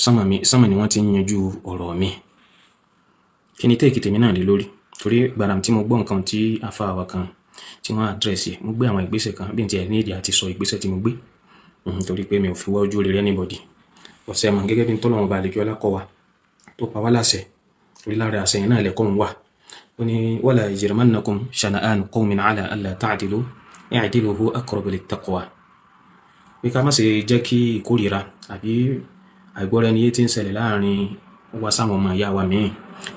Sánmà mi, sánmà ni wọ́n ti ń yanjú ọ̀rọ̀ mi. Kí ni take tèmi náà lé lórí? Torí gbàràm tí mo gbọ́ nǹkan tí àfáà wa kan tí wọ́n address ẹ̀, mo gbé àwọn ìgbésẹ̀ kan bí n tiẹ̀ ní èdè àti sọ ìgbésẹ̀ tí mo gbé, torí pé mi ò fi wá ojú rere anybody. Ọ̀sẹ̀ mọ̀ gẹ́gẹ́ bí n tọ́lọ́run ọba àlekí ọlá kọ́ wa, tó pa wá láṣẹ, torí lára àṣẹ yẹn náà lẹ́kọ̀ọ́ ń wà. Ó ní wala yajrimannakum shana'anu qawmin ala alla ta'dilu i'dilu huwa aqrabu lit-taqwa. Pé ká má ṣe jẹ́ kí ìkórìíra àbí àìgbọ́ra ẹni yé tí ń ṣẹlẹ̀ láàrin wa sáwọn ọmọ ìyá wa míì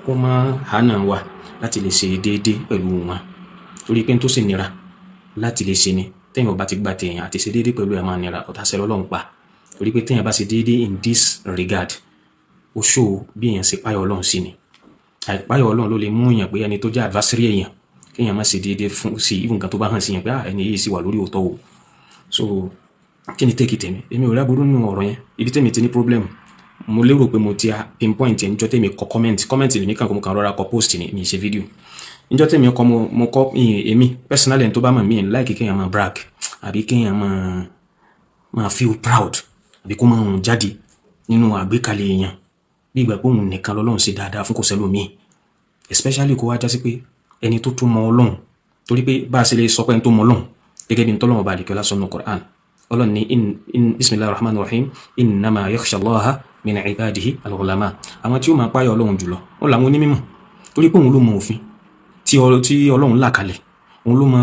kó má hánà wa láti lè ṣe déédéé pẹ̀lú wọn. Torí pé n tó sì nira láti lè ṣe ni téèyàn ò bá ti gba tèèyàn, àti ṣe déédéé pẹ̀lú ẹ̀ máa nira ọ̀tá ṣẹlẹ̀ Ọlọ́run pa. Torí pé téèyàn bá ṣe déédéé in this regard, ó show bí èèyàn ṣe páyọ̀ Ọlọ́run sí ni. Àìpáyọ̀ Ọlọ́run ló lè mú èèyàn pé ẹni tó jẹ́ adversary èèyàn, kéèyàn má ṣe déédéé fún sí even nǹkan tó bá hàn sí yẹn pé, ah, ẹni yìí sì wà lórí òótọ́ o. So kí ni take tèmi? Èmi ò rí aburú nínú ọ̀rọ̀ yẹn. Ibi tèmi ti ní problem, mo lérò pé mo ti pinpoint ẹ̀ níjọ́ tèmi kọ comment. Comment lèmi kàn kó, mo kàn rọra kọ post ni, mi ì ṣe fídíò. Níjọ́ tèmi kọ, mo kọ, èmi personally, ẹni tó bá mọ̀ mí, like kéèyàn máa brag àbí kéèyàn máa feel proud àbí kó máa hùn jáde nínú àgbékalẹ̀ èèyàn bí ìgbà pé òun nìkan lọ́lọ́run ṣe dáadáa fún, kò sẹ́lòmíì, especially kó wá jásí pé ẹni tó tún mọ Ọlọ́run. Torí pé bá a ṣe lè sọ pé ẹni tó mọ Ọlọ́run, gẹ́gẹ́ bí ntọ́lọ́run ọba àlekẹ́ lásán nù Qur'an, Ọlọ́run ní in bismillahir rahmanir rahim, innama yakhsha Allaha min ibadihi al-ulama. Àwọn tí ó máa páyà Ọlọ́run jùlọ wọn làwọn onímọ̀, torí pé òun ló mọ òfin tí Ọlọ́run là kalẹ̀, òun ló mọ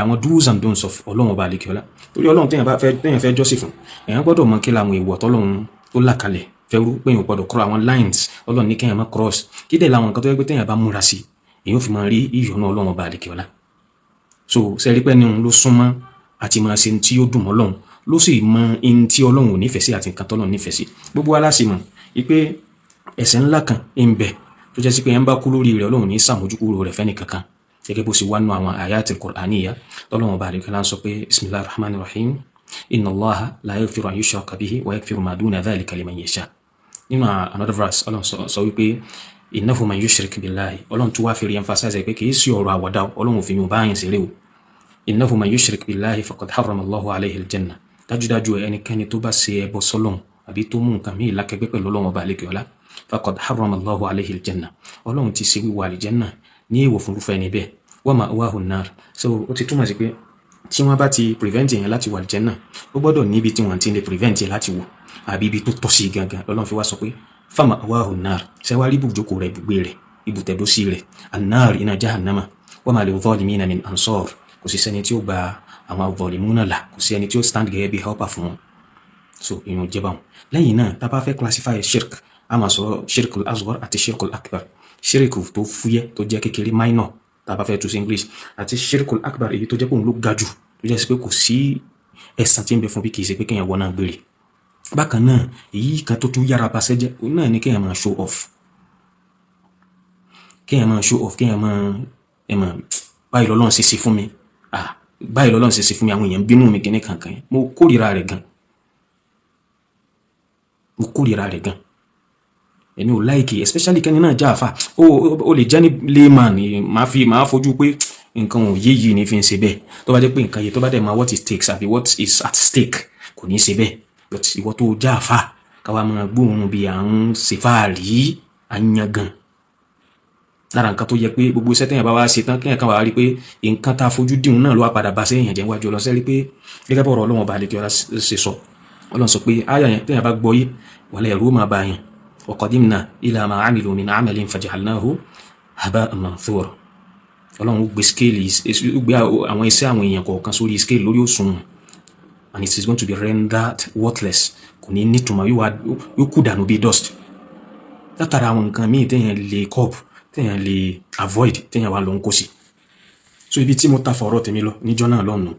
àwọn do's and don'ts of Ọlọ́run ọba àlekẹ́ ọlá. Torí Ọlọ́run téèyàn bá fẹ́, téèyàn fẹ́ jọ́sìn fún, èèyàn gbọ́dọ̀ mọ kí làwọn èèwọ̀ tọ́lọ́run tó là kalẹ̀ fẹ́rú, pé èèyàn gbọ́dọ̀ cross àwọn lines Ọlọ́run ní kéèyàn má cross, kí dẹ̀ làwọn nǹkan tó yẹ pé téèyàn bá múra sí, èèyàn fi máa rí ìyọ́nú Ọlọ́run ọba àlekẹ́ ọlá. So sẹ́rí pé ní òun ló súnmọ́ àti máa ṣe tí ó dùn mọ́ Ọlọ́run, ló sì mọ ihun tí Ọlọ́run ò nífẹ̀ẹ́ sí àti nǹkan tọ́lọ́run nífẹ̀ẹ́ sí. Gbogbo wa la sì mọ̀ wípé ẹ̀ṣẹ̀ ńlá kan ń bẹ tó jẹ́ sí pé ẹ̀ ń bá kú lórí rẹ̀, Ọlọ́run ní sàmójúkúrò rẹ̀ fẹ́ni kankan, gẹ́gẹ́ bó ṣe wá nù àwọn ayatul Qur'aniyya tọ́lọ́run ọba àlekẹ́ lá ń sọ pé bismillahir rahmanir rahim, inna Allaha la yaghfiru an yushraka bihi wa yaghfiru ma duna dhalika liman yasha. Nínú another verse, Ọlọ́run sọ wípé innahu man yushrik billahi. Ọlọ́run tún wá fi re-emphasize pé kì í sí ọ̀rọ̀ àwàdà, Ọlọ́run ò fi yún báyìí ṣeré o. Innahu man yushrik billahi faqad harrama Allahu alayhi aljanna. Dájúdájú, ẹnikẹ́ni tó bá ṣe ẹbọ sọ́lọ́run àbí tó mú nǹkan míì lákẹgbẹ́ pẹ̀lú Ọlọ́run ọba àlekè ọlá, faqad harrama Allahu alayhi aljanna, Ọlọ́run ti ṣe wíwọ àlìjẹ́nà ní èèwọ̀ fún irúfẹ́ ẹni bẹ́ẹ̀, wa ma'wahu an-nar. So ó ti túmọ̀ sí pé tí wọ́n bá ti prevent èèyàn láti wọ àlìjẹ́nà, ó gbọ́dọ̀ níbi tí wọ́n ti lè prevent yẹn láti wọ̀ àbí ibi tó tọ́ sí gangan. Ọlọ́run fi wá sọ pé fama'wahu an-nar. Ṣẹ́wárí ibùjókòó rẹ̀, ibùgbé rẹ̀, ibùtẹ̀dọ́sí rẹ̀, an-nar, iná jahannama, wa ma lil-zalimina min ansar. Kò sí sẹ́ni tí ó gba àwọn zalimuna là, kò sí ẹni tí ó stand gẹ́gẹ́ bí helper fún wọn. So ìyẹn jẹ́ báwọn. Lẹ́yìn náà, tá a bá fẹ́ classify shirk, a máa sọ shirkul asghar àti shirkul akbar. Shirk tó fúyẹ́, tó jẹ́ kékeré, minor, tá a bá fẹ́ tú sí English, àti shirkul akbar, èyí tó jẹ́ pé òun ló ga jù, tó jẹ́ sí pé kò sí ẹ̀san tí ń bẹ fún bí kì í ṣe pé kéèyàn wọ náà gbére. Bákan náà, èyí kan tó tún yára baṣẹ́ jẹ́, òun náà ni kéèyàn máa show off, kéèyàn máa show off, kéèyàn máa ẹ mọ̀, báyìí lọ́lọ́run ṣe ṣe fún mi, ah, báyìí lọ́lọ́run ṣe ṣe fún mi, àwọn èèyàn bínú mi, kíní kankan yẹn. Mo kórìíra rẹ̀ gan, mo kórìíra rẹ̀ gan. Èmi ò like, especially kẹ́ni náà já àfà. Ó lè jẹ́ ní layman, máa fi máa fojú pé nǹkan ò yé yìí ní fi ń ṣe bẹ́ẹ̀. Tó bá jẹ́ pé nǹkan yìí, tó bá dẹ̀ máa what it takes àbí what is at stake, kò ní í ṣe bẹ́ẹ̀. But ìwọ tó já àfà, káwa máa gbóòórùn bí à ń ṣe fáàrí, à ń yan gan lára nǹkan tó yẹ pé gbogbo iṣẹ́ téèyàn bá wá ṣe tán, kéèyàn kan wá rí pé nǹkan tá a fojú dìhun náà ló wá padà bá sẹ́yìn jẹ́ wájú ọlọ́sẹ́ rí pé gẹ́gẹ́ bọ̀rọ̀ Ọlọ́run ọba àlekè ọlá ṣe sọ, Ọlọ́run sọ pé áyà yẹn, téèyàn bá gbọ́ yé, wàlẹ́ ẹ̀rú máa bá yẹn. Wa qadimna ila ma amilu min amalin faja'alnahu haba'an manthura. Ọlọ́run ó gbé scale, ó gbé àwọn iṣẹ́ àwọn èèyàn kọ̀ọ̀kan sórí scale, lórí òṣùwọ̀n, and it is going to be rendered worthless. Kò ní nítumọ̀, yóò kú dànù bí dust, látara àwọn nǹkan míì téèyàn lè curb, téèyàn lè avoid, téèyàn wà ló ń kó sí. So ibi tí mo ta fọ̀rọ̀ tèmi lọ níjọ́ náà lọ́nà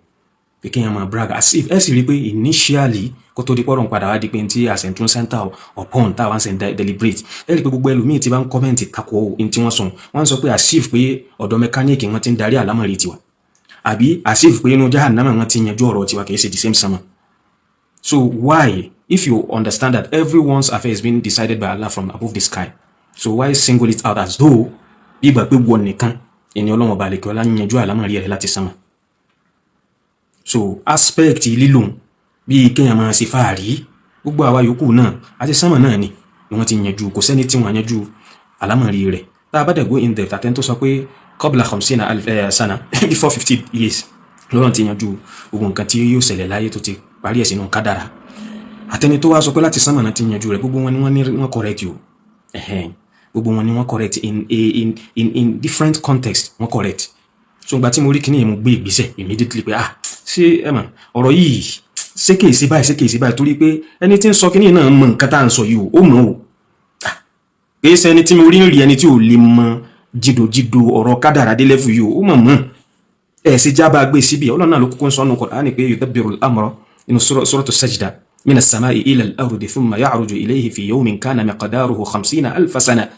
pé kéèyàn máa brag as if, ẹ sì rí i pé initially, kó tó di pọ́rọ̀ ń padà wá di pé tí àṣẹ̀tún center upon táwa ń sẹ̀ deliberate, ẹ rí i pé gbogbo ẹlòmíì tí bá ń comment tako ohun tí wọ́n sọ, wọ́n sọ pé as if pé ọ̀dọ̀ mẹkáníìkì wọn ti ń darí àlámọ̀rí tiwa, àbí as if pé inú jahannama wọn ti yanjú ọ̀rọ̀ tiwa. Kì í ṣe the same summer. So why, if you understand that everyone's affair is being decided by Allah from above the sky, so why single it out as though bí ìgbà pé wọ nìkan ẹni Ọlọ́run ọba àlekè ọlá ń yanjú àlámọ̀rí rẹ̀ láti sánmà? So aspect lílò bíi kéèyàn máa ṣe fáàrí. Gbogbo àwa yòókù náà àti sánmà náà ni wọ́n ti yanjú. Kò sẹ́ni tí wọ́n yanjú àlámọ̀rí rẹ̀. Tá a bá dẹ̀ go in depth, àtẹni tó sọ pé qabla khamsina alf sana, before 50 years lọ́rọ̀ ti yanjú gbogbo nǹkan tí yóò ṣẹlẹ̀ láyé, tó ti parí ẹ̀ sínú kádàrà, àtẹni tó wá sọ pé láti sánmà náà ti yanjú rẹ̀, gbogbo wọn ni wọ́n ní wọ́n correct o. Ẹ̀hẹ́n, gbogbo wọn ni wọ́n correct in a in in in different context, wọ́n correct. So ìgbà tí mo rí kíní yẹn, mo gbé ìgbésẹ̀ immediately pé, ah, ṣé ẹ mọ̀ ọ̀rọ̀ yìí, ṣé kìí ṣe báyìí, ṣé kìí ṣe báyìí? Torí pé ẹni tí ń sọ kíní náà mọ nǹkan tá à ń sọ yìí o, ó mọ̀ o. Kìí ṣe ẹni tí mo rí ń rí ẹni tí ò lè mọ jìdòjìdò ọ̀rọ̀ kádàrá dé level yìí o. Ó mọ̀ mọ̀ ẹ̀ ṣe jábá gbé síbi. Ọlọ́run náà ló kúkú ń sọ nù Kùránì pé yudabbirul amra inú suratu Sajda, mina as-samai ila al-ardi thumma ya'ruju ilayhi fi yawmin kana miqdaruhu khamsina alfa sana.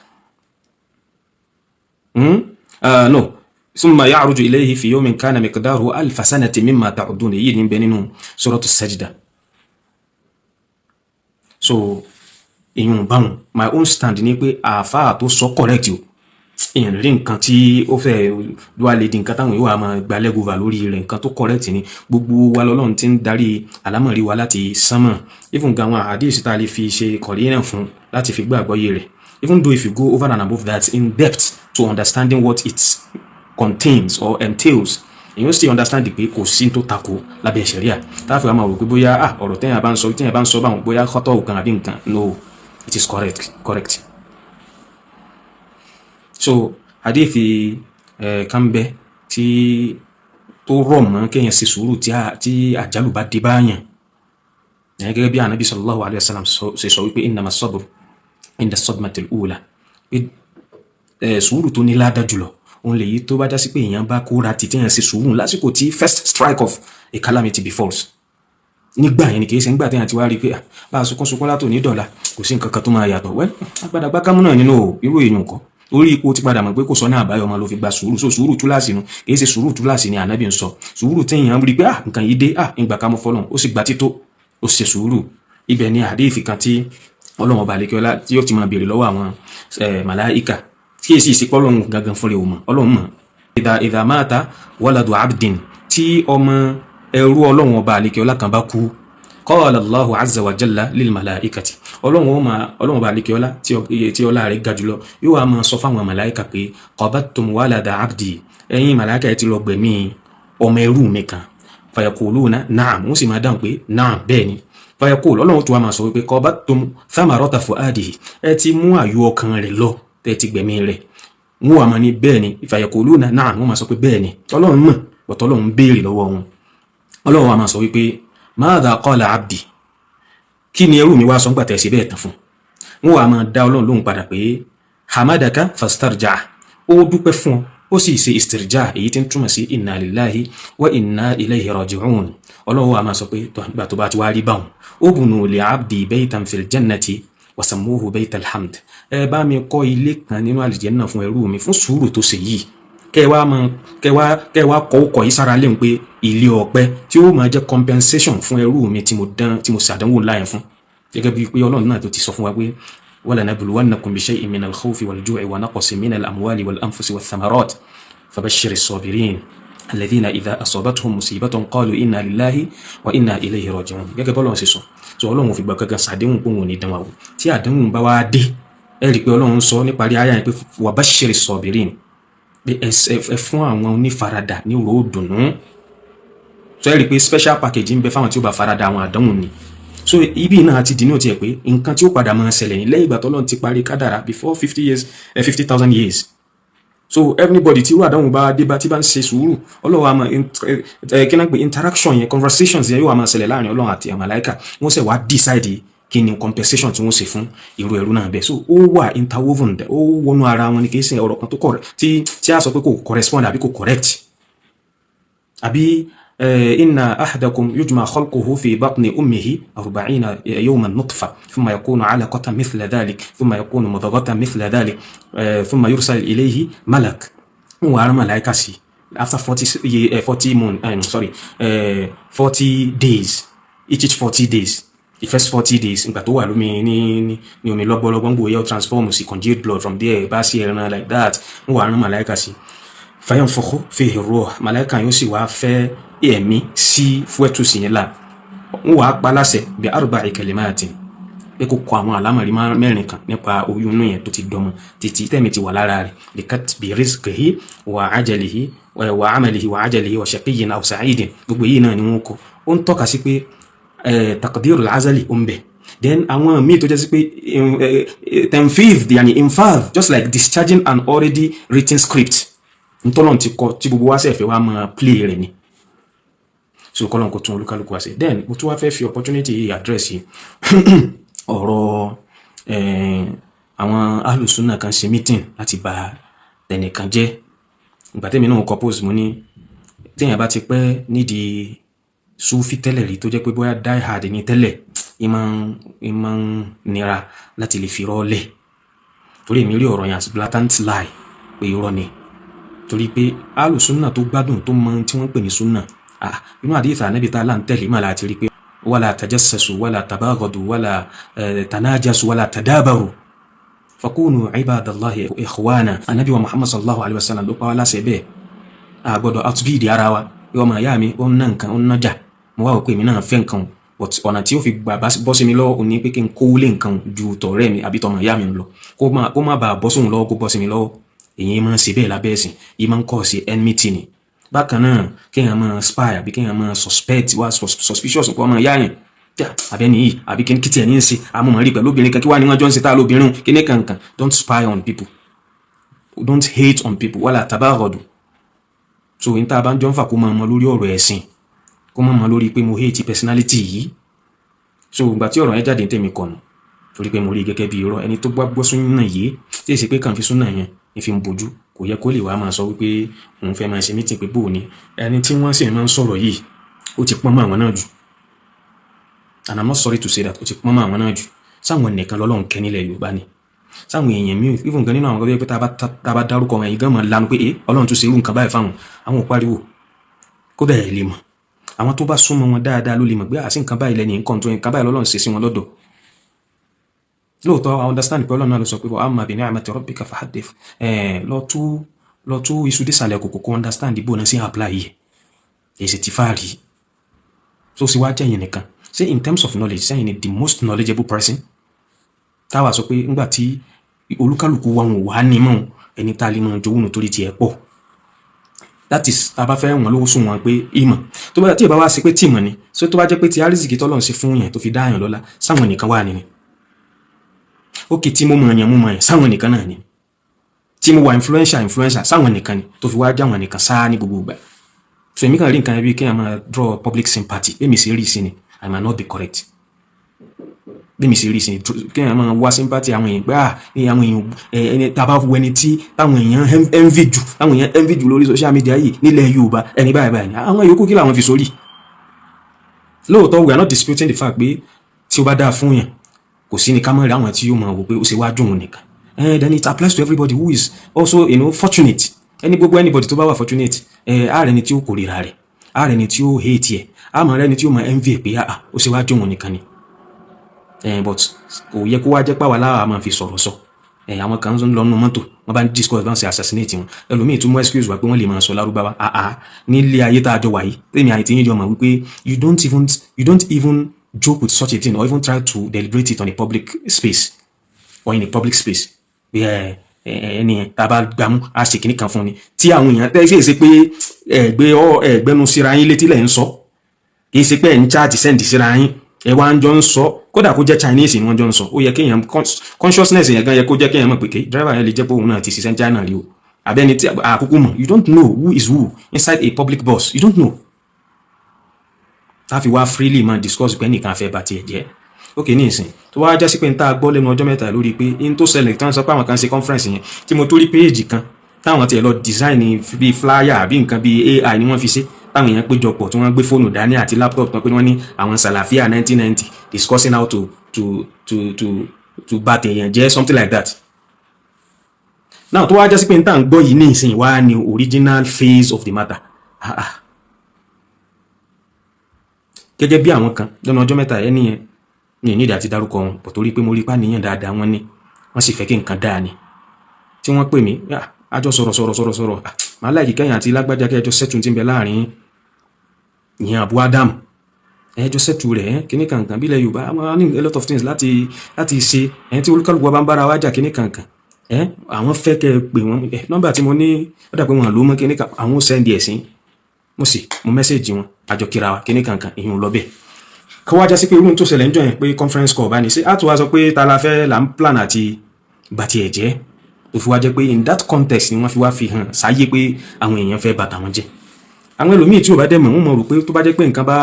No, thumma ya'ruju ilayhi fi yawmin kana miqdaruhu alfa sanati mimma ta'udun. Èyí ní bẹ nínú suratu Sajda. So ìyún báwọn, my own stand ni pé àáfàá tó sọ correct o. Èèyàn rí nǹkan tí ó fẹ́ wá lè di nǹkan táwọn yóò wá máa gba lẹ́gùnfà lórí rẹ̀. Nǹkan tó correct ni. Gbogbo wa lọ́lọ́run ti ń darí àlámọ̀rí wa láti sánmọ̀. Even gan, àwọn àdéhùn tá a lè fi ṣe kọ̀rí fún láti fi gbọ́ àgbọ́yé rẹ̀, even though if you go over and above that in depth to understanding what it contains or entails, èyàn sì understand pé kò sí tó tako lábẹ́ ṣẹ̀ríà táà fi wá máa rò pé bóyá, ah, ọ̀rọ̀ téèyàn bá ń sọ báwọn, bóyá kọ́tọ̀ kan àbí nǹkan. No, it is correct, correct. So hadithi kan bẹ tí tó rọ̀ mọ́ kéèyàn ṣe sùúrù tí àjálù bá dé báyàn, gẹ́gẹ́ bí anabi sallallahu alayhi wa sallam ṣe sọ wípé innama sabr inda sadmatil ula, pé sùúrù tó ní ládàá jùlọ òun lèyí tó bá jásí pé èèyàn bá kóra tì, téèyàn ṣe sùúrù lásìkò tí first strike of a calamity befalls. Nígbà yẹn ni, kì í ṣe nígbà téèyàn ti wá rí i pé bá a sunkún sunkún látò ní dọ̀la, kò sí nǹkan kan tó máa yàtọ̀. Wẹ́ agbadagbá kámú náà nínú irú èèyàn kọ́ orí ipò tí padà mọ̀ pé kò sọ ní àbáyọ ọmọ ló fi gba sùúrù. So sùúrù túláàsì nu, kì í ṣe sùúrù túláàsì ni ànábì ń sọ. Sùúrù téèyàn rí pé, ah, nǹkan yìí dé, ah, ìgbà ká mọ́ fọlọ́n, ó sì gba tító, ó ṣe sùúrù. Ibẹ̀ ni àdéhìí kan tí Ọlọ́run ọba àlekíọ́lá tí yóò ti máa béèrè lọ́wọ́ àwọn màláìkà, tí èsì ìsìnkú Ọlọ́run gangan fúnra ò mọ̀, Ọlọ́run mọ̀. Idha mata waladu abdin, tí ọmọ ẹrú Ọlọ́run ọba àlekíọ́lá kan bá kú, qala Allahu azza wa jalla lil malaikati, Ọlọ́run ọba àlekíọ́lá tí ọlá rẹ̀ ga jùlọ yóò wá máa sọ fáwọn màláìkà pé qabattum walada abdi, ẹ̀yin màláìkà, ẹ ti lọ gbẹ̀mí ọmọ ẹrú mi kan. Fayaquluna na'am, wọ́n sì máa dáhùn pé na'am, bẹ́ẹ̀ ni. Fayaqul, Ọlọ́run tó wá máa sọ wípé qabattum thamarata fuadihi, ẹ ti mú àyò ọkàn rẹ̀ lọ, tẹ́ ti gbẹ̀mí rẹ̀. Wọ́n wà máa ní bẹ́ẹ̀ ni. Fayaquluna na'am, wọ́n máa sọ pé bẹ́ẹ̀ ni. Ọlọ́run mọ̀ bọ̀tọ̀, Ọlọ́run béèrè lọ́wọ́ wọn. Ọlọ́run wa máa sọ wípé madha qala abdi, kí ni ẹrú mi wá sọ ńgbà tẹ̀ sí bẹ́ẹ̀ tán fún? Wọ́n wà máa dá Ọlọ́run lóhùn padà pé hamadaka fastarja, ó dúpẹ́ fún ọ, ó sì ṣe istirja, èyí tí ń túmọ̀ sí inna lillahi wa inna ilayhi raji'un. Ọlọ́run wa máa sọ pé gbà tó bá ti wá rí báwọn, ubnu li abdi baytan fil jannati wasammuhu baytal hamd, ẹ bá mi kọ́ ilé kan nínú àlìjẹ́nnà fún ẹrú mi fún sùúrù tó ṣe yìí. Kẹ wá mọ kẹ wá kọ́ ọkọ̀ yìí sára léhùn pé ilé ọpẹ́, tí ó máa jẹ́ compensation fún ẹrú mi tí mo dán, tí mo ṣàdánwò ńlá yẹn fún. Gẹ́gẹ́ bíi pé Ọlọ́run náà tó ti sọ fún wa pé walanabluwannakum bishay'in minal khawfi wal ju'i wa naqsin minal amwali wal anfusi wath thamarat fabashshiri sabirin alladhina idha asabatuhum musibatun qalu inna lillahi wa inna ilayhi raji'un. Gẹ́gẹ́ bọ́lọ́run ṣe sọ, so Ọlọ́run ò fìgbà kankan ṣàdéhùn pé òun ò ní dán wa wò. Tí àdéhùn bá wá dé, ẹ rí i pé Ọlọ́run sọ níparí ayé yẹn pé wa bashshiri sabirin, pé ẹ fún àwọn onífaradà ní ìró dùnú. So ẹ rí i pé special package ń bẹ fáwọn tí ó bá farada àwọn àdánwò ni. So ibi náà ti dì ní òtí ẹ pé nǹkan tí ó padà máa ṣẹlẹ̀ ní lẹ́yìn ìgbà tọ́lọ́run ti parí kádàrá before 50 years, 50,000 years. So everybody tí irú àdánwò bá dé bá, tí bá ń ṣe sùúrù, Ọlọ́run á máa kí náà pé interaction yẹn, conversations yẹn yóò wá máa ṣẹlẹ̀ láàrin Ọlọ́run àti àmàláìkà. Wọ́n sì wá decide kí ni compensation tí wọ́n ṣe fún irú ẹrú náà bẹ́ẹ̀. So ó wà interwoven, ó wọnú ara wọn ni. Kì í ṣe ọ̀rọ̀ kan tó correct tí a sọ pé kò correspond àbí kò correct àbí. Inna ahadakum yujma khalquhu fi batni ummihi arba'ina yawman nutfa thumma yakunu alaqatan mithla dhalik thumma yakunu mudghatan mithla dhalik thumma yursal ilayhi malak, wọn wà á rán màláíkà sí after 40 moon, sorry, 40 days, each 40 days, the first 40 days, ìgbà tó wà lómi ní omi lọ́gbọ́lọ́gbọ́, ń gbòòyà, ó transform sí congealed blood, from there bá sí ẹran like that. Wọ́n wà rán màláíkà sí, fayanfukhu fihi ruh, màláíkà yóò sì wá fẹ́ ẹ̀mí sí fetus yẹn la. Ń wàá pa láṣẹ bi arba'i kalimatin, pé kó kọ àwọn àlámọ̀rí mẹ́rin kan nípa oyún inú yẹn tó ti dọmọ títí tẹ̀mí ti wà lára rẹ̀: bi katbi rizqihi wa ajalihi wa amalihi wa ajalihi wa shaqiyyin aw sa'idin. Gbogbo yìí náà ni wọ́n kọ. Ó ń tọ́ka sí pé taqdirul azali ó ń bẹ. Then àwọn míì tó jẹ́ sí pé tanfidh, yani infadh, just like discharging an already written script, ntọ́lọ́n ti kọ tí gbogbo wa sẹ̀ fẹ́ wá máa play rẹ̀ ni. So kọ́lọ́n kò tún olúkálùkù wá sí. Then mo tún wá fẹ́ fi opportunity yìí address yìí ọ̀rọ̀ àwọn alùsùnà kan ṣe meeting láti bà tẹnìkan jẹ́. Ìgbà tẹ́mi náà kọ post, mo ní téèyàn bá ti pẹ́ nídìí Sufi tẹ́lẹ̀ rí, tó jẹ́ pé bóyá die hard ní tẹ́lẹ̀, ìmọ̀ ń nira láti lè fi rọ́ọ̀lẹ̀, torí èmi rí ọ̀rọ̀ yẹn as blatant lie, pé irọ́ ni, torí pé alùsùnà tó gbádùn, tó mọ tí wọ́n ń pè ní súnà, inú àdìsí Ànábì tá a là ń tẹ̀lé mà láti rí pé wala tajassasu wala tabaghadu wala tanajasu wala tadabaru fakunu ibadallahi ikhwana. Ànábì wa Muhammad sallallahu alayhi wa sallam ló pa wá láṣẹ bẹ́ẹ̀. A gbọ́dọ̀ outbid ara wa. Pé ọmọ ìyá mi ó ń ná nǹkan, ó ń nájà, mo wá wò pé èmi náà fẹ́ nǹkan, but ọ̀nà tí ó fi gbà bọ́ sí mi lọ́wọ́ ò ní pé kí n kówó lé nǹkan ju tọ̀rẹ́ mi àbí tọmọ ìyá mi lọ, kó má bàa bọ́ sóhun lọ́wọ́, kó bọ́ sí mi lọ́wọ́. Èyí máa ń ṣe bẹ́ẹ̀ lábẹ́ ẹ̀sìn, yìí máa ń kọ́ sí enmity ni. Bákan náà, kéèyàn máa spy àbí kéèyàn máa suspect, wá suspicious nǹkan ọmọ ìyá yẹn àbẹ́ni yìí, àbí kí tiẹ̀ ní í ṣe àmọ́ rí pẹ̀lú obìnrin kan, kí wàá ní wọ́n jọ ń ṣe tá a lóbìnrin kí ní kankan. Don't spy on people, don't hate on people, wala tabaghadu. So n tá a bá ń jọ ń fà, kó máa mọ lórí ọ̀rọ̀ ẹ̀sìn, kó máa mọ lórí pé mo hate personality yìí. So ìgbà tí ọ̀rọ̀ yẹn jáde, tèmi kọ̀nù, torí pé mo rí gẹ́gẹ́ bí irọ́. Ẹni tó gbọ́ gbọ́ súnà yìí, tí èsì pé kàn fi súnà yẹn ní fi ń bojú, kò yẹ kó lè wá máa sọ wípé òun fẹ́ máa ṣe meeting pé bóò ni. Ẹni tí wọ́n sì máa ń sọ̀rọ̀ yìí, ó ti pọ́n mọ́ àwọn náà jù, and I'm not sorry to say that, ó ti pọ́n mọ́ àwọn náà jù. Sáwọn nìkan lọ́lọ́run kẹ́ nílẹ̀ Yorùbá ni? Sáwọn èèyàn míì, even gan nínú àwọn kan tó yẹ pé tá a bá dárúkọ wọn, ẹ̀yìn gan máa lanu pé Ọlọ́run tún ṣe irú nǹkan báyìí fáwọn, àwọn ò pariwo kó bẹ́ẹ̀ lè mọ̀. Àwọn tó bá súnmọ́ wọn dáadáa ló lè mọ̀ pé àti nǹkan báyìí lẹ́ni nǹkan tó nǹkan báyìí lọ́lọ́run ṣe sí wọn lọ́dọ̀. Lóòótọ́, I understand pé Ọlọ́run náà ló sọ pé wa amma bi ni'mati rabbika fahaddith. Lọ tú iṣu dísàlẹ̀ kòkò, kó understand bó náà sí apply yìí. Èsì ti fáàrí tó sì wá jẹ́yìn nìkan ṣé in terms of knowledge, sẹ́yìn ni the most knowledgeable person táwa sọ pé ńgbà tí olúkálùkù wa wọn wà ní mọ́ ẹni tá a lè máa jowú nù torí tiẹ̀ pọ̀? That is, tá a bá fẹ́ wọn lówó sùn wọn pé ìmọ̀ tó bá tí ì bá wá sí pé tìmọ̀ ni so, tó bá jẹ́ pé ti àrísìkí tọ́lọ́run sí fún yẹn tó fi dá yàn lọ́lá, sáwọn nìkan wà nínú. Ok, tí mo mọ̀ yàn, mo mọ̀ yàn, sáwọn nìkan náà ni. Tí mo wà influential, sáwọn nìkan ni, tó fi wá jáwọn nìkan sáá ní gbogbo ìgbà. So èmi kàn rí nǹkan bí kéèyàn máa draw public sympathy. Bí mi sì rí sí ni, I might not be correct. Bí mi sì rí sí ni, kéèyàn máa wá sympathy àwọn èèyàn pé ah, ní àwọn èèyàn ẹni tá a bá wo ẹni tí táwọn èèyàn envy jù, táwọn èèyàn envy jù lórí social media yìí nílẹ̀ Yorùbá, ẹni báyìí báyìí ni. Àwọn yòókù, kí làwọn fi sórí? Lóòótọ́, we are not disputing the fact pé tí ó bá dáa fún yàn, kò sí ní ká mọ̀ rí àwọn tí yóò máa wò pé ó ṣe wá dùn nìkan. Then it applies to everybody who is also fortunate. Ẹni gbogbo, anybody tó bá wà fortunate, ààrẹ ni tí ó kórìíra rẹ̀, ààrẹ ni tí ó hate ẹ̀, àmọ́ rẹ ni tí ó máa envy ẹ̀ pé ah, ó ṣe wá dùn nìkan ni. But kò yẹ kó wá jẹ́ pàwọ́ aláwa máa fi sọ̀rọ̀ sọ. Àwọn kan ń lọ nínú mọ́tò, wọ́n bá ń discuss, bá ń ṣe assassinate wọn. Ẹlòmíì tún mú excuse wá pé wọ́n lè máa sọ Lárúbáwá. Àá nílé ayé tá a jọ wà yìí, tèmi àti yín jọ mọ̀ wípé you don't even joke with such a thing or even try to deliberate it on a public space or in a public space. Ẹni tá a bá gbámú, a ṣe kìnnì kan fún ni tí àwọn èèyàn tẹ́ ṣe é ṣe pé ẹgbẹ́ ọ ẹgbẹ́nu síra yín létí lẹ̀ ń sọ. Kì í ṣe pé ẹ̀ ń chat send síra yín, ẹ wá ń jọ ń sọ. Kódà kó jẹ́ Chinese ni wọ́n jọ ń sọ, ó yẹ kéèyàn consciousness yẹn gan yẹ kó jẹ́ kéèyàn mọ̀ pé ké driver yẹn lè jẹ́ pé òun náà ti ṣiṣẹ́ China rí o, àbẹ́ni tí àkókò mọ̀. You don't know who is who inside a public bus. You don't know. Tá a fi wá freely máa discuss pé nìkan fẹ́ bá tiẹ̀ jẹ́. Ok, ní ìsìn tó wá jásí pé n tá a gbọ́ lẹ́nu ọjọ́ mẹ́ta lórí pé n tó ṣẹlẹ̀, tí wọ́n sọ pé àwọn kan ṣe conference yẹn, tí mo tó rí péèjì kan táwọn tiẹ̀ lọ design bíi flyer àbí nǹkan bíi AI ni wọ́n fi ṣe, táwọn èèyàn péjọ pọ̀, tí wọ́n gbé fóònù dání àti laptop tán, pé wọ́n ní àwọn Salafia 1990 discussing how to bá tèèyàn jẹ́, something like that. Now, tó wá jásí pé n tá à ń gbọ́ yìí ní ìsìn wá ní original phase of the matter. Ah ah, gẹ́gẹ́ bí àwọn kan lẹ́nu ọjọ́ mẹ́ta ẹni yẹn ní ìnídìí àti dárúkọ wọn pọ̀, torí pé mo rí pá níyàn dáadáa wọn ní, wọ́n sì fẹ́ kí nǹkan dáa ni, tí wọ́n pè mí, àjọ sọ̀rọ̀ sọ̀rọ̀ sọ̀rọ̀ sọ̀rọ̀, màá láìkí kẹ́yìn àti lágbájá kẹjọ sẹ́tùn tí ń bẹ láàrin ìyẹn Abu Adam. Ẹjọ́ settle rẹ̀ ẹ́ kíní kankan bílẹ̀ Yorùbá, àwọn ní a lot of things láti ṣe ẹ̀ tí olúkálùkù wa bá ń bára wa jà, kíní kankan ẹ̀ àwọn fẹ́ kẹ́ ẹ pè wọ́n. Ẹ̀ nọ́mbà tí mo ní, ó dà pé wọn ló mọ́ kíní kan, àwọn ó send ẹ̀ sí. Mo sì mo message wọn, àjọ kíra wa, kíní kankan, ìyún lọ bẹ́ẹ̀. Kó wá já sí pé irú tó ṣẹlẹ̀ ń jọ yẹn pé conference call bá ní ṣe á tún wá sọ pé ta la fẹ́ là ń plan àti bàtì ẹ̀ jẹ́, tó fi wá jẹ́ pé in that context ni wọ́n fi wá fi hàn sáyé pé àwọn èèyàn fẹ́ bà tàwọn jẹ́. Àwọn ẹlòmíì tí ò bá dẹ̀ mọ̀, wọ́n mọ̀ rò pé tó bá jẹ́ pé nǹkan bá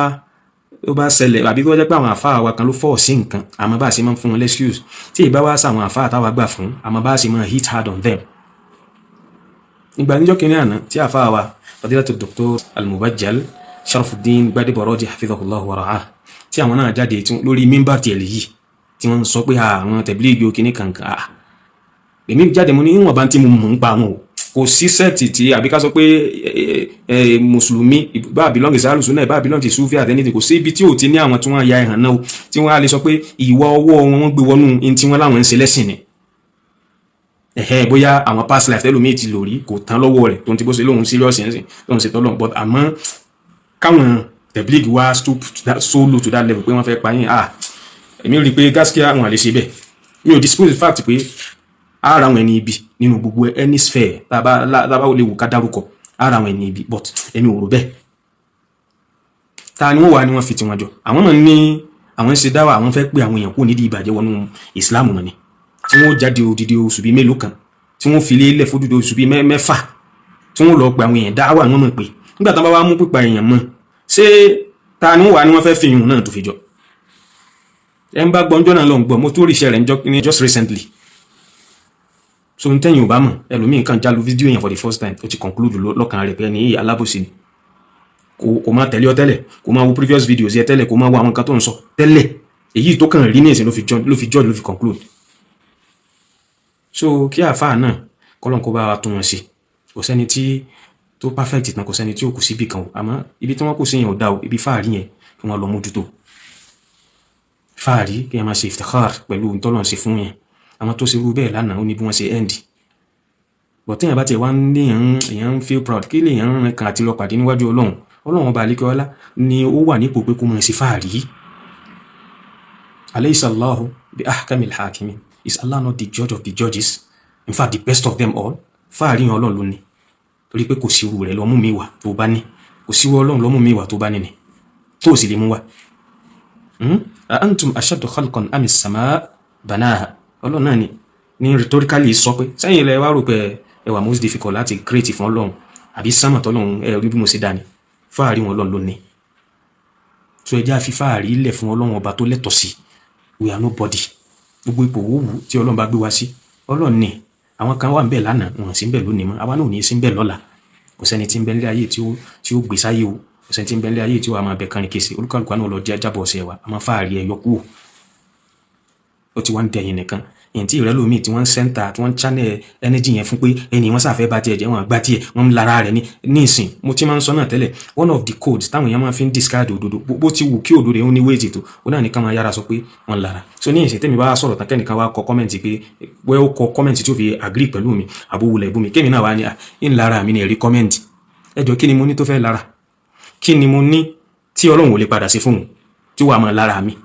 ó bá ṣẹlẹ̀, àbí tó bá jẹ́ pé àwọn àfáà wa kan ló fọ́ sí nǹkan, àmọ́ bá a ṣe máa ń fún wọn l'excuse. Tí ìbá wá sáwọn àfáà táwa gbà fún, àmọ́ bá a ṣe máa hit hard on them. Ìgbà níjọ́ kìíní àná tí àfáà wa Fadilatu Dr. Al-Mubajjal Sharafuddin Gbadebo Raji, hafidhahullah wa ra'ah, tí àwọn náà jáde lórí mímbà tiẹ̀ yìí, tí wọ́n ń sọ pé àwọn tẹ̀blíìgì òkìní kankan, èmi jáde, mo ní ìwọ̀nba tí mo mọ̀ ń pa àwọn o, kò sí set tí àbí ká sọ pé mùsùlùmí bá belong sí alùsùn náà, bá belong sí sufi àtẹnitì, kò sí ibi tí ò ti ní àwọn tí wọ́n ya ẹ̀hàn náà tí wọ́n á lè sọ pé ìwà ọwọ́ wọn wọ́n gbé wọnú ní tí wọ́n láwọn ń ṣe lẹ́sìn ni. Ẹ̀hẹ́, bóyá àwọn past life tẹ́lòmíì ti lò rí kò tán lọ́wọ́ rẹ̀, tó ń ti bó ṣe lóhun serious ẹ̀sìn tó ń ṣe tọ́lọ̀, but àmọ́ káwọn tẹ̀blígì wá stoop so low to that level pé wọ́n fẹ́ pa yín, ah, èmi rí i pé gaskiya wọn à lè ṣe bẹ́ẹ̀. Mi ò dispute the fact pé ara àwọn ẹni ibi nínú gbogbo any sphere tá a bá lè wù ká dárúkọ ara àwọn ẹni ibi, but èmi ò rò bẹ́ẹ̀. Ta ni wọ́n wà ní wọ́n fi tiwọn jọ? Àwọn náà ní àwọn ń ṣe dáwà, àwọn fẹ́ pé àwọn èèyàn kúrò nídìí ìbàjẹ́ wọnú ìsìláàmù mọ̀ ni, tí wọ́n jáde odidi oṣù bíi mélòó kan, tí wọ́n fi lélẹ̀ fódìdí oṣù bíi 6, tí wọ́n lọ pe àwọn èèyàn dáwà. Wọ́n mọ̀ pé nígbà tí wọ́n bá wá mú pípa èèyàn mọ́, ṣé ta ni wọ́n wà ní wọ́n fẹ́ fi ìhùn náà tó fi jọ? Ẹ ń bá gbọ́njọ́ náà lọ ń gbọ́, mo tó rí iṣẹ́ rẹ̀ ní just recently. So n tẹ́yìn ò bá mọ̀, ẹlòmíì kan jálu fídíò yẹn for the first time, ó ti conclude lọ́kàn rẹ̀ pé ẹni yìí alábòsí ni. Kò máa tẹ̀lé ọ tẹ́lẹ̀, kò máa wo previous videos yẹ tẹ́lẹ̀, kò máa wo àwọn nǹkan tó ń sọ tẹ́lẹ̀. Èyí tó kàn rí ní ìsìn ló fi judge, ló fi conclude. So kí àáfàá náà kọ́lọ́n kó bá wa tún wọn ṣe. Kò sẹ́ni tí tó perfect tán, kò sẹ́ni tí ó kù síbì kan o. Àmọ́ ibi tí wọ́n kù sí yẹn ò dá o. Ibi fáàrí yẹn, kí wọ́n lọ mójútó fáàrí, kí wọ́n máa ṣe iftikhar pẹ̀lú ntọ́lọ́n ṣe fún yẹn. Àwọn tó ṣe irú bẹ́ẹ̀ lánàá, ó ní bí wọ́n ṣe end. But téèyàn bá tiẹ̀ wá ní èèyàn ń feel proud, kí lèèyàn ń rìn kan àti lọ pàdé níwájú Ọlọ́run? Ọlọ́run Ọba àlékè ọlá ni ó wà nípò pé kó máa ṣe fáàrí. Alaysa Allahu bi ahkamil hakimin? Is Allah not the judge of the judges, in fact the best of them all? Fáàrí yẹn, Ọlọ́run ló ní, torí pé kò sí irú rẹ̀ lọ́mú mi wà tó bá ní. Kò sí irú Ọlọ́run lọ́mú mi wà tó bá ní ni tó sì lè mú wa. A antum ashaddu khalqan ami as-samaa banaha? Ọlọ́run náà ni ní rhetorically sọ pé sẹ́yìn ilẹ̀ wa rò pé ẹ wà most difficult láti create fún Ọlọ́run, àbí sánmà tọ́lọ́run ẹ rí bí mo ṣe dá ni? Fáàrí wọn, Ọlọ́run ló ní. Tó ẹ jẹ́ àfi fáàrí lẹ̀ fún Ọlọ́run Ọba tó lẹ́tọ̀ọ́ sí. We are nobody. Gbogbo ipò wúwú tí Ọlọ́run bá gbé wa sí, Ọlọ́run ní. Àwọn kan wà ń bẹ̀ lánàá, wọn sì ń bẹ̀ lónìí mọ́. Àwa náà ò ní sí ń bẹ̀ lọ́la. Kò sẹ́ni tí ń bẹ nílé ayé tí ó gbé sáyé o. Kò sẹ́ni tí ń bẹ nílé ayé tí ó wà máa bẹ kánrin kése. Olúkàlùkù náà lọ jẹ́ jábọ̀ ọ̀sẹ̀ wa. Àmọ́ fáàrí ẹ̀ yọ kúrò, ó ti wá ń dẹ̀yìn nìkan èyí tí ìrẹ́lómi tí wọ́n ń center, tí wọ́n ń channel energy yẹn fún pé ẹni wọ́n sàfẹ́ bá tiẹ̀ jẹ́, wọ́n gbá tiẹ̀, wọ́n ń lara rẹ̀ ní ìsìn. Mo ti máa ń sọ náà tẹ́lẹ̀, one of the codes táwọn èèyàn máa fi ń discard òdodo, bó ti wù kí òdodo yẹn ó ní wéètì tó, ó náà ní ká máa yára sọ pé wọ́n ń lara. So ní ìsìn tẹ́mi bá sọ̀rọ̀ tán, kẹ́nìkan wá kọ comment pé wẹ́, ó kọ comment tí ó fi agree pẹ̀lú mi, àbó wulẹ̀ bú mi, kémi náà wá ní ń lara mi ní ẹ̀rí comment. Ẹ jọ, kí ni mo ní tó fẹ́ lara? Kí ni mo ní tí Ọlọ́run ò lè padà sí fóun tí wàá máa lára mi?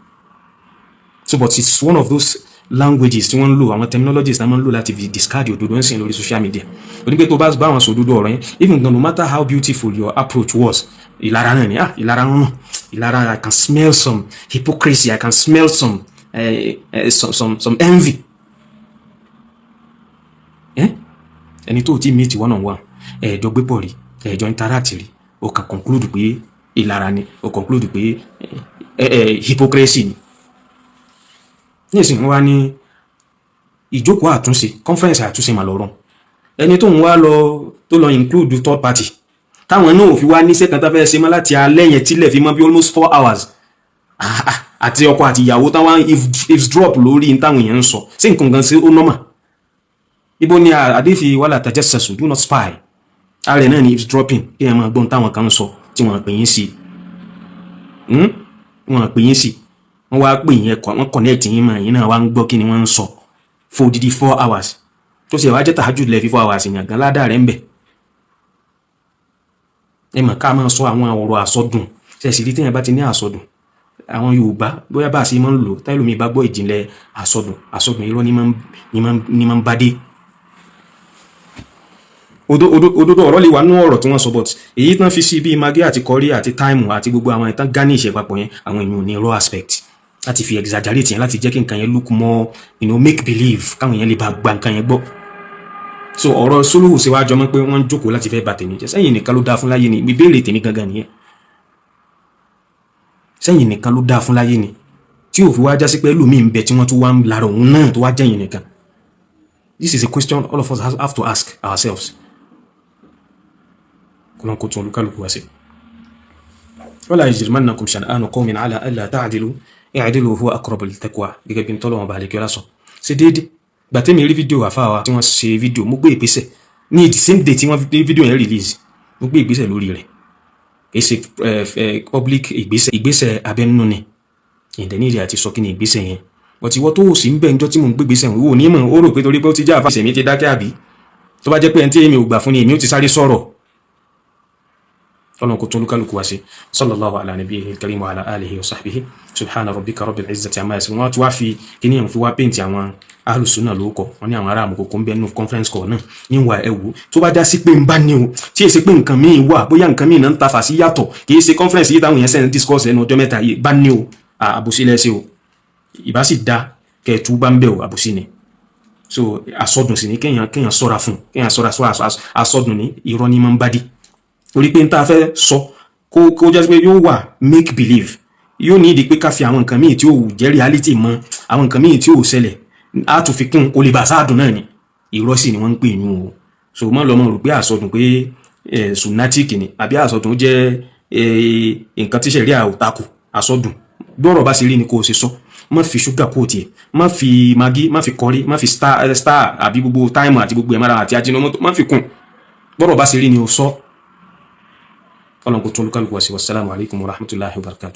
So but it's one of those languages tí wọ́n ń lò, àwọn terminologies tí wọ́n ń lò láti fi discard òdodo ń sìn lórí social media. Onígbé tó bá bá wọn sọ òdodo ọ̀rọ̀ yẹn, even though no matter how beautiful your approach was, ìlara náà ni. Ah, ìlara ń rùn, ìlara. I can smell some hypocrisy, I can smell some envy. Eh? Ẹni tó ti meet one on one, ẹ̀ẹ́dọ́ gbé pọ̀ rí, ẹ̀ẹ́dọ́ interact rí, o kàn conclude pé ìlara ni, o conclude pé hypocrisy ni. Nísìnyí wá ní ìjókòó àtúnṣe, conference àtúnṣe mà lọ́rùn ẹni tó ń wá lọ, tó lọ include third party, táwọn náà ò fi wá níṣẹ́ kan tó fẹ́ ṣe mọ́ láti alẹ́ yẹn tílẹ̀ fi mọ́ bí almost 4 hours, àti ọkọ àti ìyàwó táwọn eavesdrop lórí ní táwọn èèyàn ń sọ sí nǹkan kan sí ó normal. Ibo ni àdéfi wala tajassasu, do not spy? Ààrẹ náà ni eavesdropping, kí ẹ máa gbọ́n táwọn kan ń sọ tí wọ́n pè yín sí, wọ́n pè yín sí, wọ́n wá pè yín ẹ̀kọ́, wọ́n connect yín mọ́ yín náà, wá ń gbọ́ kí ni wọ́n ń sọ for odidi 4 hours, tó sì wá jẹ́ tahajjud lẹ́ fi 4 hours yàn gan ládàá rẹ̀ ń bẹ̀. Ẹ mọ̀ ká máa sọ àwọn ọ̀rọ̀ àsọdùn ṣẹ̀sì rí. Téèyàn bá ti ní àsọdùn, Àwọn Yorùbá, bóyá bá a ṣe máa ń lò táìlú mi bá gbọ́ ìjìnlẹ̀ àsọdùn, àsọdùn irọ́ ní máa ń bá dé. Òdodo ọ̀rọ̀ lè wà nínú ọ̀rọ̀ tí wọ́n sọ, but èyí tán fi sí bíi Maggi àti curry àti thyme àti gbogbo àwọn ìtàn garnish ẹ̀ papọ̀ yẹn, àwọn èèyàn ò ní raw aspect láti fi exaggerate yẹn, láti jẹ́ kí nǹkan yẹn look more make believe, káwọn èèyàn lè bá gba nǹkan yẹn gbọ́. So ọ̀rọ̀ sólùwò ṣe wá jọmọ́ pé wọ́n ń jókòó láti fẹ́ bà tèmi jẹ́. Sẹ́yìn nìkan ló dáa fún láyé ni? Ìbéèrè tèmi gangan nìyẹn. Sẹ́yìn nìkan ló dáa fún láyé ni, tí ò fi wá já sí pé ẹlòmíì ń bẹ tí wọ́n tún wá ń lára òun náà tó wá jẹ́yìn nìkan? This is a question all of us have to ask ourselves. Kọ́nà kó tún olúkálùkù wá sí. Wala yajrimannakum shan'anu qawmin ala alla ta'dilu, i'dilu huwa aqrabu lit-taqwa. Gẹ́gẹ́ bí n tọ́lọ́wọ́n bá lè kí ọlá sọ ṣe déédéé. Gbà tẹ́mi rí fídíò àfáà tí wọ́n ṣe fídíò, mo gbé ìgbésẹ̀ ní the same day tí wọ́n fi fídíò yẹn release. Mo gbé ìgbésẹ̀ lórí rẹ̀. Kì í ṣe public ìgbésẹ̀, ìgbésẹ̀ abẹ́nú ni. Ìdẹ̀ ní ìdí àti sọ kí ni ìgbésẹ̀ yẹn, but ìwọ tó sì ń bẹ̀ ńjọ́ tí mò ń gbé ìgbésẹ̀ wò ní mọ̀, ó rò pé torí pé ó ti jẹ́ àfáà ìsẹ̀mí ti dákẹ́, àbí tó bá jẹ́ pé ẹni tí èmi ò gbà fún ni, èmi ó ti sáré sọ̀rọ̀. Ọlọ́run kò tún olúkálùkù wá sí. Sallallahu ala nabiyil karim wa ala alihi wa sahbihi. Subhana rabbika rabbil izzati amma yasifun. Wọ́n ti wá fi kíní yẹn fi wá paint àwọn alùsùnà lórúkọ wọn ní àwọn ará àmukòkò ń bẹ nínú conference call náà níwà. Ẹwù tó bá já sí pé ń bá ní o, tí èsì pé nǹkan míì wà, bóyá nǹkan míì náà ń ta fà sí yàtọ̀, kì í ṣe conference yìí táwọn yẹn sẹ́ni discourse ẹnu ọjọ́ 3 yìí bá ní o, àbòsí lẹ́sẹ̀ o. Ìbá sì da kẹ̀ẹ́tù bá ń bẹ̀ o, àbòsí ni. So àsọdùn sì ni kéèyàn sọ́ra fún, kéèyàn sọ́ra sọ. Àsọdùn ní irọ́ ní máa ń bá dé, torí pé n tá a fẹ́ sọ kó jẹ́ pé yóò wà make believe, yóò ní ìdí pé ká fi àwọn nǹkan míì tí ó jẹ́ reality mọ́, àwọn nǹkan míì tí ó ṣẹlẹ̀ á tún fi kún, kó lè bá sáàdùn náà ni. Irọ́ sì ni wọ́n ń pè yún o. So mọ́ lọ́mọ rò pé àsọdùn pé sunnatic ni, àbí àsọdùn jẹ́ nǹkan tí sẹ̀ríà ò takò. Àsọdùn, gbọ́rọ̀ bá ṣe rí ni kò ṣe sọ. Má fi ṣúgà kó tiẹ̀, má fi Maggi, má fi curry, má fi star, star àbí gbogbo thyme àti gbogbo ẹ̀mára àti Ajinomoto, má fi kún. Gbọ́rọ̀ bá ṣe rí ni o sọ. Ọlọ́run kò tún olúkálùkù wá sí. Wasalaamu alaykum wa rahmatulahi wa barakatu.